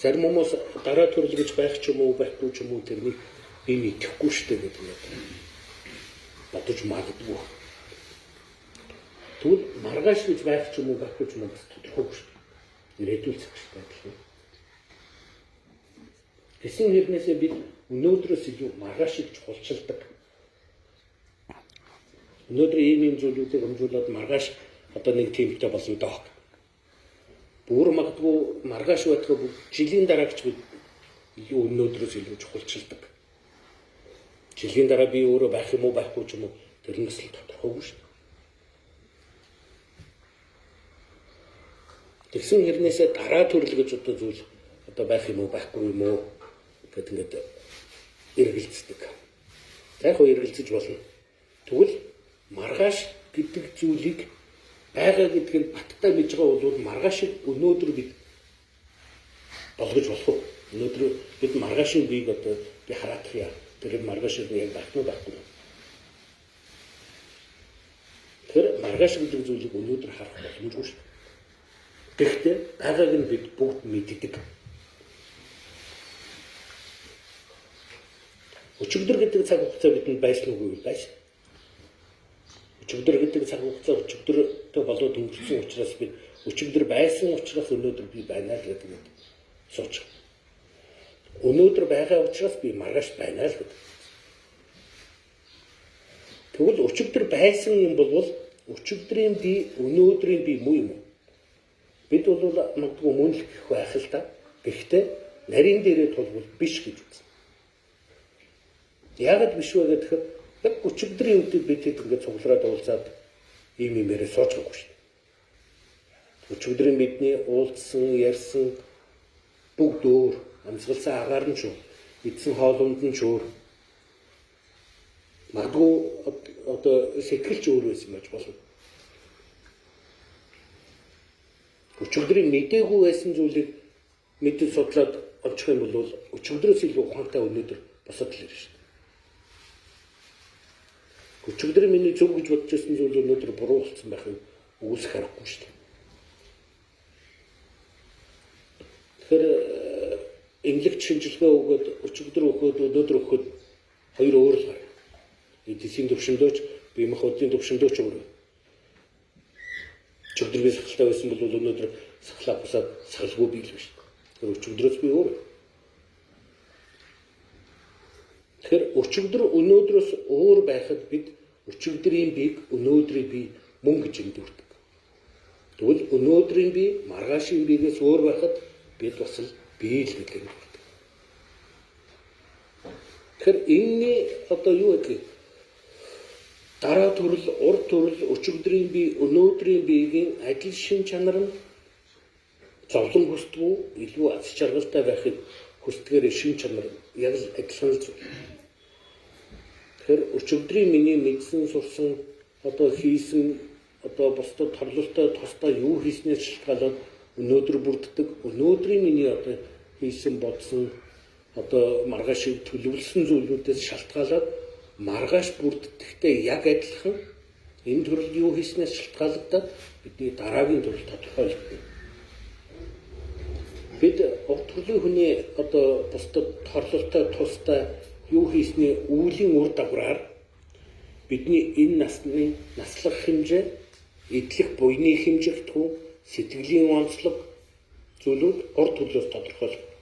Зарим хүмүүс дараа төрөл гэж байх ч юм уу байхгүй ч юм уу тэрнийг би мэдэхгүй шүү дээ гэдэг юм бодож магадгүй. Тэгвэл маргааш гэж байх ч юм уу байхгүй ч юм уу бас тодорхойгүй шүү дээ. Ирээдүйн цагштай адилхан. Тэсэн хэрнээсээ бид өнөөдрөөс илүү маргаашийг чухалчилдаг. Өнөөдөр ийм ийм зүйлүүдийг өмжүүлээд маргааш одоо нэг тиймтэй болно доо. Бүр магадгүй маргааш байтугай бүр жилийн дараа ч бид илүү өнөөдрөөс илүү чухалчилдаг. Жилийн дараа би өөрөө байх юм уу байхгүй ч юм уу тэр нь бас л тодорхойгүй шүү дээ. Тэгсэн хэрнээсээ дараа төрөл гэж одоо зүйл одоо байх юм уу байхгүй юм уу гэд ингээд эргэлздэг. За яг хөө эргэлзэж болно. Тэгвэл маргааш гэдэг зүйлийг байгаа гэдг нь баттай мэдж байгаа бол маргаашийг өнөөдөр бид болгож болох уу? Өнөөдөр бид маргаашийн биеийг одоо би хараадах яа. Тэр маргааш яг байх нь байхгүй. Тэр маргааш гэдэг зүйлийг өнөөдөр харах боломжгүй шүү дээ. Тэгэхдээ байгааг нь бид бүгд мэддэг. Өчигдөр гэдэг цаг хугацаа бидэнд байсан уугүй юу? Байсан. Өчигдөр гэдэг цаг хугацаа өчигдөртэй болоод өнгөрсөн учраас бид өчигдөр байсан учраас өнөөдөр би байна л гэдэг нь сууч. Өнөөдөр байгаа учраас би маргааш байна л гэдэг. Тэгвэл өчигдөр байсан юм бол өчигдрийн би өнөөдрийн би муу юм уу? Бид бол магадгүй мөн л гэх байх л та. Гэхдээ нарийн дээрээ тулвал биш гэж үзсэн. Яагаад биш вэ гэхээр яг өчигдрийн үдийг бид хэд ингээд цуглараад уулзаад ийм юмээрээ сууж байгаагүй шүү дээ. Өчигдрийн бидний уулзсан, ярьсан бүгд өөр, амсгалсан агаар нь ч өөр, идсэн хоолунд нь ч өөр. Магадгүй одоо сэтгэл ч өөр байсан байж болно. Өчигдрийн мдээгүй байсан зүйлийг мэдэн судлаад олчих юм бол өчигдрөөс илүү ухаантай өнөөдөр босоод л ирнэ шүү дээ. Өчигдөр миний зөв гэж бодож байсан зүйл өнөөдөр буруу болсон байх нь үүсэх аргагүй шүү дээ. Тэгэхээр эмнэлэгт шинжилгээ өгөөд өчигдөр өгөөд өнөөдөр өгөхөд хоёр өөр л байна. Эдисийн төвшөндөөч бие махбодын төвшөндөөч өөр. Өчигдөр би сахалтай байсан бол өнөөдөр сахлаа бусаад сахалгүй бий л биш. Тэгэхээр өчигдрөөс би өөр. Тэгэхээр өчигдөр өнөөдрөөс өөр байхад бид өчигдрийн биег өнөөдрийн бие мөн гэж эндүрдэг. Тэгвэл өнөөдрийн бие маргаашийн биегээс өөр байхад бид бас л бие л гэдэг эндүрдэг. Тэгэхээр энэний одоо юу гэдгийг дараа төрөл, урд төрөл, өчигдрийн бие, өнөөдрийн биегийн адил шин чанар нь зовлон хүсдэггүй, илүү аз жаргалтай байхыг хүсдгээр шин чанар яг л адилхан л зүйл. Тэгэхээр өчигдрийн миний мэдсэн, сурсан, одоо хийсэн, одоо бусдад торлолтой, тусдаа юу хийснээс шалтгаалаад өнөөдөр бүрддэг. Өнөөдрийн миний одоо хийсэн, бодсон, одоо маргаашийг төлөвлөсөн зүйлүүдээс шалтгаалаад маргааш бүрддэхтэй яг адилхан энэ төрөл юу хийснээс шалтгаалагдаад бидний дараагийн төрөл тодорхойлогдно. Бид урд төрлийн хүний одоо бусдад торлолтой, тусдаа юу хийсний үүлийн үр дагавраар бидний энэ насны наслах хэмжээ, эдлэх буйны хэмжээ гэх сэтгэлийн онцлог зүйлүүд урд төрлөөс тодорхойлогддог.